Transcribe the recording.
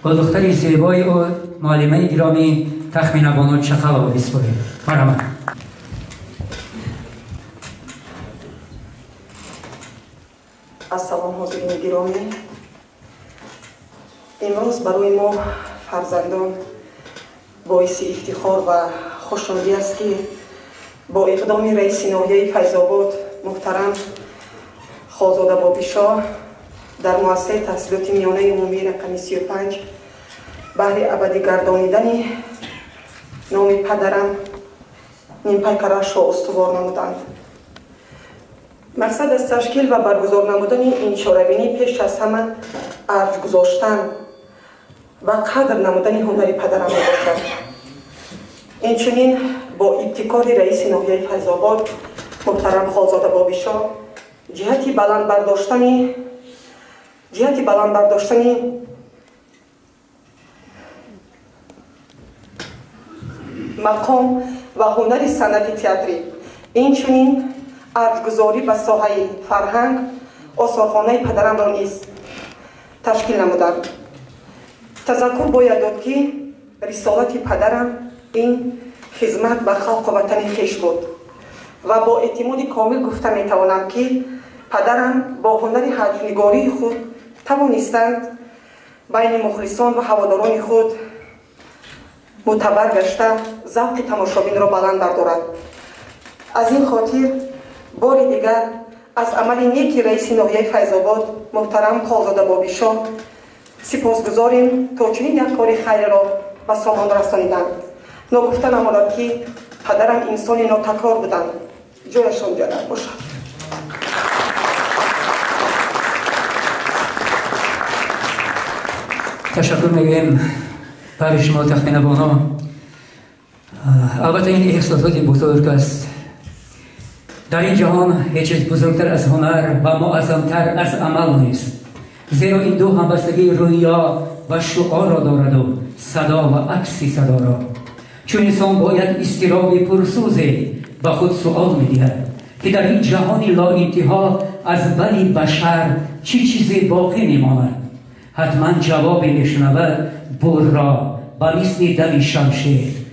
Бо духтари зебои ӯ муаллимаи гиромӣ Тахмина Бону Чақалова бисупорем. Марҳамат. Ассалом, ҳозирини гиромӣ. Имрӯз барои мо фарзандон боиси ифтихор ва хушнудӣ аст, ки бо иқдоми раиси ноҳияи Файзобод муҳтарам Холзода Бобишоҳ дар муассисаи таҳсилоти миёнаи умумии рақами 35 баҳри абадӣ гардонидани номи падарам нимпайкарашро устувор намуданд. Мақсад аз ташкил ва баргузор намудани ин чорабинӣ пеш аз ҳама арҷ гузоштан ва қадр намудани ҳунари падарам мебошад. Инчунин бо ибтикори раиси ноҳияи Файзобод муҳтарам Холзода Бобишоҳ ҷиҳати баланд бардоштани мақом ва ҳунари санъати театрӣ, инчунин арҷгузорӣ ба соҳаи фарҳанг осорхонаи падарамро низ ташкил намуданд. Тазаккур бояд дод, ки рисолати падарам ин хизмат ба халқу ватани хеш буд ва бо эътимоди комил гуфта метавонам, ки падарам бо ҳунари ҳаҷвнигории худ тавонистанд байни мухлисон ва ҳаводорони худ мӯътабар гашта завқи тамошобинро баланд бардорад. Аз ин хотир бори дигар аз амали неки раиси ноҳияи Файзобод муҳтарам Холзода Бобишоҳ сипосгузорем, то чунин як кори хайреро ба сомон расониданд. Ногуфта намонад, ки падарам инсони нотакрор буданд. Ҷояшон ҷаннат бошад. Ташаккур мегӯем барои шумо, Тахмина Боно. Албатта, ин эҳсосоти бузург аст. Дар ин ҷаҳон ҳеҷ чиз бузургтар аз ҳунар ва муаззамтар аз амал нест, зеро ин ду ҳамбастагии рӯё ва шуорро дораду садо ва акси садоро. Чун инсон бояд изтироби пурсӯзе ба худ суол медиҳад, ки дар ин ҷаҳони лоинтиҳо аз бани башар чӣ чизе боқӣ мемонад, ҳатман ҷавобе мешунавад бурро ба мисли дами шамшер.